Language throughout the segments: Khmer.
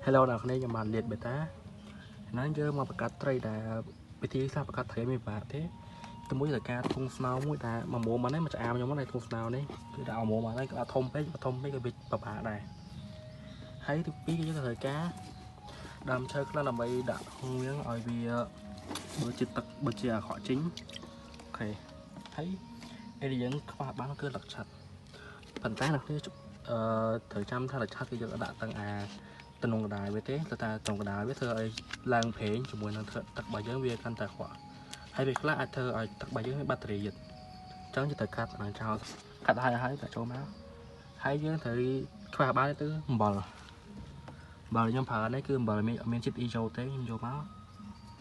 Hello អ្នកគ្នាខ្ញុំបានលៀតបេតាហ្នឹងយើងមកបង្កាត់ត្រីដែលវិធីសាស្ត្របង្កាត់ត្រីមានពិបាកទេទីមួយត្រូវការធុងស្នោមួយដែលមួយមុំហ្នឹងមកឆ្អាមខ្ញុំហ្នឹងធុងស្នោនេះគឺដាក់មួយមុំហ្នឹងក៏ធំពេកធំពេកក៏វាពិបាកដែរហើយទីពីរគឺយើងត្រូវការដើមឈើខ្លះដើម្បីដាក់ក្នុងវាឲ្យវាបើជាទឹកបើជាអាក្រក់ចេញអូខេហើយអីដែលយើងខ្វះបានគឺលឹកឆាត់ប៉ុន្តែអ្នកគ្នាត្រូវចាំថាលឹកឆាត់គឺយើងដាក់ទាំងអាតំណងកដាលវាទេតែតំណងកដាលវាធ្វើឲ្យឡើងប្រេងជាមួយនឹងទឹករបស់យើងវាកាន់តែខ្វក់ហើយវាខ្លះអាចធ្វើឲ្យទឹករបស់យើងមានបាក់តេរីយឹតអញ្ចឹងយើងត្រូវកាត់អានឹងចោលកាត់ហើយហើយដាក់ចូលមកហើយយើងត្រូវខ្វះបានទៅអំបិលបើខ្ញុំប្រើនេះគឺអំបិលមានជាតិអ៊ីចូលទេខ្ញុំយកមក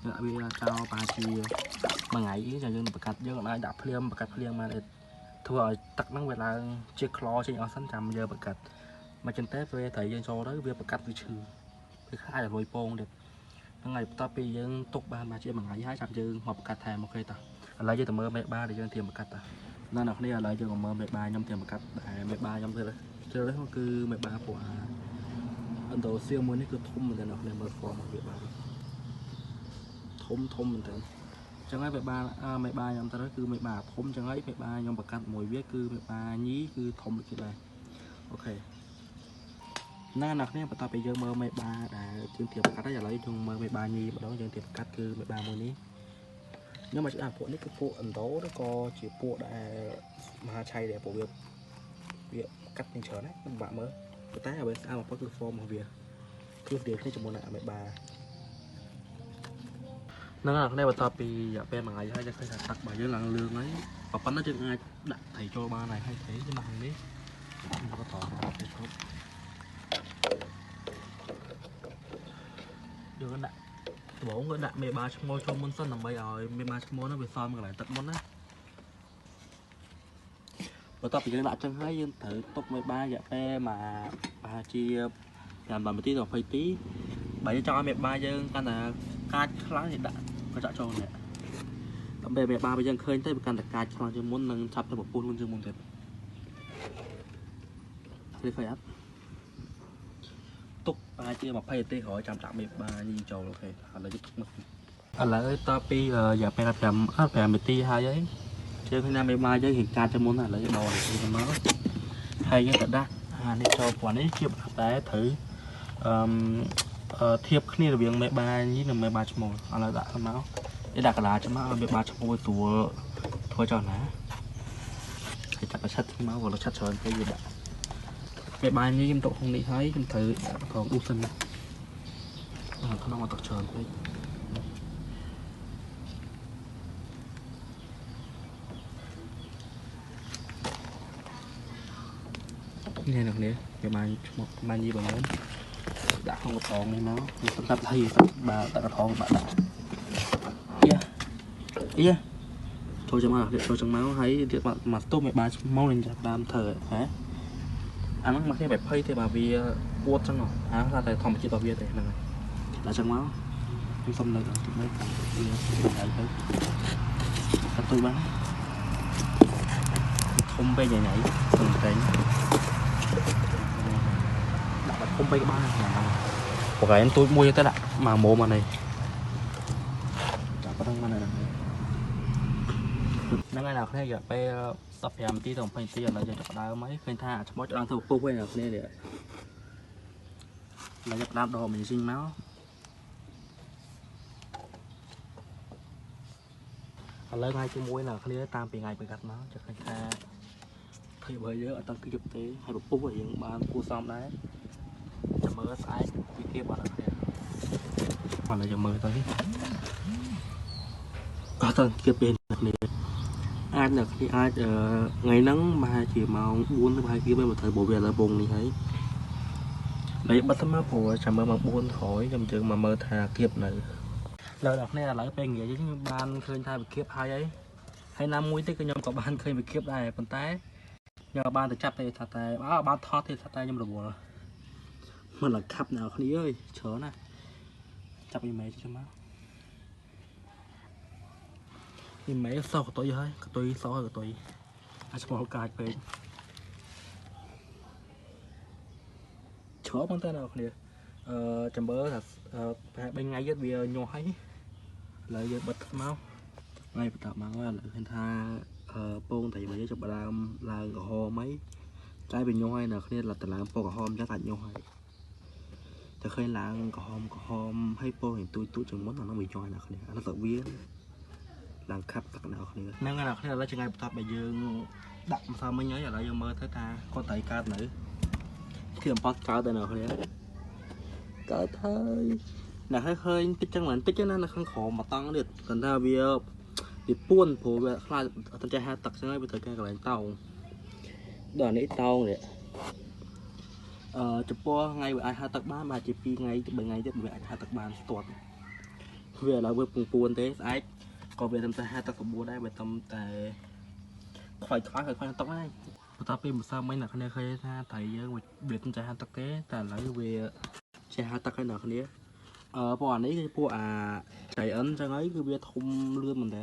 ដាក់វាចោលប្រហែលជាមួយថ្ងៃចាំយើងបង្កាត់យើងអាចដាក់ភ្លាមបង្កាត់ភ្លាមបានធ្វើឲ្យទឹកហ្នឹងវាឡើងជាក្លចេញអស់សិនចាំយើងបង្កាត់មកចឹងទេពេលត្រីយើងចូលទៅវាបង្កាត់វាឈឺវាខ្លាចឲ្យលួយពងទៀតហ្នឹងហើយបន្ទាប់ពីយើងទុកបានប្រហែលជាមួយថ្ងៃហើយចាំយើងមកបង្កាត់ថែមអូខេតោះឥឡូវយើងទៅមើលមេបាដែលយើងត្រៀមបង្កាត់តោះណាអ្នកគ្នាឥឡូវយើងមកមើលមេបាខ្ញុំត្រៀមបង្កាត់ដែលមេបាខ្ញុំធ្វើជ្រើសរើសគឺមេបាពួកអាឥណ្ឌូសៀមួយនេះគឺធំមែនទែនអ្នកគ្នាមើល form របស់វាបាទធំធំមែនទែនចឹងហើយមេបាមេបាខ្ញុំទៅគឺមេបាធំចឹងហើយមេបាខ្ញុំបង្កាត់មួយវាគឺមេបាញីគឺធំដូចគ្នាដែរអូខេណាអ្នកគ្នាបន្ទាប់ពីយើងមើលមេបាដែលយើងត្រៀមបង្កាត់ហើយឥឡូវយើងមើលមេបាញីម្ដងយើងត្រៀមបង្កាត់គឺមេបាមួយនេះខ្ញុំមកច្បាស់ពួកនេះគឺពួកឥណ្ឌូឬក៏ជាពួកដែលមហាឆៃដែលពួកវាកាត់នឹងច្រើនណាពិបាកមើលប៉ុន្តែអ្វីស្អាតបំផុតគឺ form របស់វាគឺស្តៀងគ្នាជាមួយនឹងមេបាហ្នឹងអ្នកគ្នាបន្ទាប់ពីរយៈពេលមួយថ្ងៃហើយយើងឃើញថាទឹករបស់យើងឡើងលឿងហើយប៉ុណ្ណឹងយើងអាចដាក់ត្រីចូលបានហើយហើយត្រីយើងមកខាងនេះខ្ញុំក៏តទៅគ្រប់យើងដាក់ដំបូងគឺដាក់មេបាឈ្មោលចូលមុនសិនដើម្បីឲ្យមេបាឈ្មោលហ្នឹងវាសមកន្លែងទឹកមុនណាបន្ទាប់ពីយើងដាក់ចឹងហើយយើងត្រូវទុកមេបារយៈពេលមកប្រហែលជា5នាទីទៅ20នាទីបើយើងចង់ឲ្យមេបាយើងកាន់តែកាចខ្លាំងយើងដាក់កញ្ចក់ចូលនេះដើម្បីមេបាបើយើងឃើញទៅវាកាន់តែកាចខ្លាំងជាងមុននិងឆាប់ទៅពពុះលឿនជាងមុនទៀតឃើញអត់ទុកប្រហែលជា20នាទីក្រោយចាំដាក់មេបាញីចូលអូខេឥឡូវយើងទុកមកឥឡូវតពីរយៈពេល5នាទីហើយហើយយើងឃើញថាមេបាយើងរៀងកាចជាងមុនឥឡូវយើងដកនេះមកហើយយើងទៅដាក់អានេះចូលព្រោះនេះជាតែត្រូវធៀបគ្នារវាងមេបាញីនិងមេបាឈ្មោលឥឡូវដាក់មកនេះដាក់កលាចាំមកឲ្យមេបាឈ្មោលស្រួលធ្វើចោលណាហើយចាក់ឆាត់មកក៏ឆាត់ច្រើនពេកវាដាក់មេបាញីខ្ញុំទុកក្នុងនេះហើយខ្ញុំត្រូវដាក់ថងអ៊ូសិនណាក្នុងអត់ទឹកច្រើនពេកនេះអ្នកនេះមេបាឈ្មោះបាញីបងខ្ញុំដាក់ក្នុងកថងនេះមកសម្រាប់ថៃបាទដាក់កថងបាទដាក់យ៉ាយ៉ាចូលចាំមកចូលចាំមកហើយទៀតមកស្ទុះមេបាមកនឹងចាប់ដើមធ្វើហ៎អាហ្នឹងមកគ្នាបែបភ័យទេបាទវាពួតចឹងអាហ្នឹងតែធម្មជាតិរបស់វាទេហ្នឹងហើយដាក់ចឹងមកខ្ញុំសុំលើកតិចមើលវាហើយទៅកាត់ទូបានធំពេកញ៉ៃញ៉ៃសុំតែដាក់បាត់ធំពេកបានព្រោះឯងទូចមួយទៅដាក់មកមុំអានេះចាប់ប៉ុណ្្នឹងមកហ្នឹងហ្នឹងហើយអ្នកគ្នារយៈពេល15នាទីទៅ20នាទីឥឡូវយើងចាប់ដើមហើយឃើញថាឈ្មោះឆ្លងទៅពុះវិញអ្នកគ្នានេះឥឡូវចាប់ដើមដកមួយស៊ីងមកឥឡូវថ្ងៃទី1អ្នកគ្នាតាមពីថ្ងៃបង្កាត់មកจะឃើញថាឃើញបើយើងអត់តាំងគៀបទេហើយពពុះយើងបានគួសមដែរចាំមើលស្អែកពីគៀបអត់អ្នកគ្នាឥឡូវយើងមើលទៅអត់តាំងគៀបទេអ្នកគ្នាអាចអ្នកគ្នាអាចថ្ងៃហ្នឹងប្រហែលជាម៉ោង4ទៅប្រហែលគៀបមកត្រូវព្រោះវាឥឡូវពងនេះហើយហើយបិទទៅមកព្រោះចាំមើលម៉ោង4ក្រោយខ្ញុំយើងមកមើលថាគៀបនៅលើអ្នកគ្នាឥឡូវពេលងាយខ្ញុំបានឃើញថាវាគៀបហើយហើយណាមួយទៀតគឺខ្ញុំក៏បានឃើញវាគៀបដែរប៉ុន្តែខ្ញុំបានទៅចាប់ទេថាតែបានថតទេថាតែខ្ញុំរវល់មិនលខាប់អ្នកគ្នាអើយច្រើនណាស់ចាប់អ៊ីមែលចាំមកអ៊ីមែលសោះកតុយហើយកតុយសោះហើយកតុយអាចឈ្មោះកាចពេកច្រើនមែនតើអ្នកគ្នា អឺចាំមើលថាប្រហែល3ថ្ងៃទៀតវាញាស់ហើយ។ ឥឡូវយើងបិទមក ថ្ងៃបន្តមក ឥឡូវឃើញថាពងត្រីមកយើងចាប់ដើមឡើងក្រហមហើយ តែវាញាស់ហើយអ្នកគ្នា លតឡើងពណ៌ក្រហមចឹង អាចញាស់ហើយ តែឃើញឡើងក្រហមក្រហមហើយ ពណ៌រៀងទូចទូចជាងមុន អានោះវាញាស់ហើយអ្នកគ្នា អានោះទៅវាឡើងខាប់ទឹកអ្នកគ្នាហ្នឹង។ អ្នកគ្នា ឥឡូវថ្ងៃបន្ទាប់ដែលយើងដាក់ម្សិលមិញហើយ ឥឡូវយើងមើលទៅថាគាត់ត្រីកើតនៅ គឺអំផតកើតទៅអ្នកគ្នា កើតហើយអ្នក ហើយឃើញតិចចឹងមិនតិចណា នៅខាងក្រោមមកតង់ទៀត គាត់ថាវាពួន ព្រោះវាខ្លាចអត់ចេះហែទឹកចឹងហើយ វាត្រូវការកន្លែងតោង ដល់នេះតោងនេះ។ អឺចំពោះថ្ងៃវាអាចហែទឹកបាន បាទ ជា2ថ្ងៃ3ថ្ងៃទៀតវាអាចហែទឹកបានស្ទាត់ វាឥឡូវវាពងពួនទេ ស្អែកក៏វាត្រឹមតែហែទឹកក្បួនដែរ វាត្រឹមតែខ្វាយខ្វាយខ្វាយទឹកហ្នឹង។ បន្ទាប់ពីម្សិលមិញ អ្នកគ្នាឃើញថាត្រីយើងវាមិនចេះហែទឹកទេ តែឥឡូវវាចេះហែទឹកហើយអ្នកគ្នា។ អឺពួកអានេះគឺពួកអា Giant ចឹងហើយ គឺវាធំលឿនមែនតើ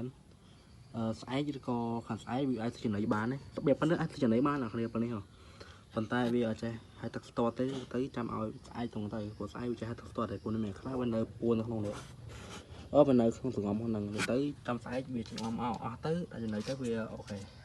អឺស្អែកឬក៏ខាងស្អែកវាអាចចំណីបានទេ របៀបប៉ុណ្ណឹងអាចចំណីបានអ្នកគ្នាប៉ុណ្នេះហ៎ ប៉ុន្តែវាអត់ចេះហែទឹកស្ទាត់ទេ ទៅចាំឲ្យស្អែកទៅ ព្រោះស្អែកវាចេះហែទឹកស្ទាត់ តែពួកនេះមានខ្លះវានៅពួននៅក្នុងនេះ អឺវានៅក្នុងសងំហ្នឹងទៅ ចាំស្អែកវាចងំអស់ទៅដល់ចំណីទៅវាអូខេ។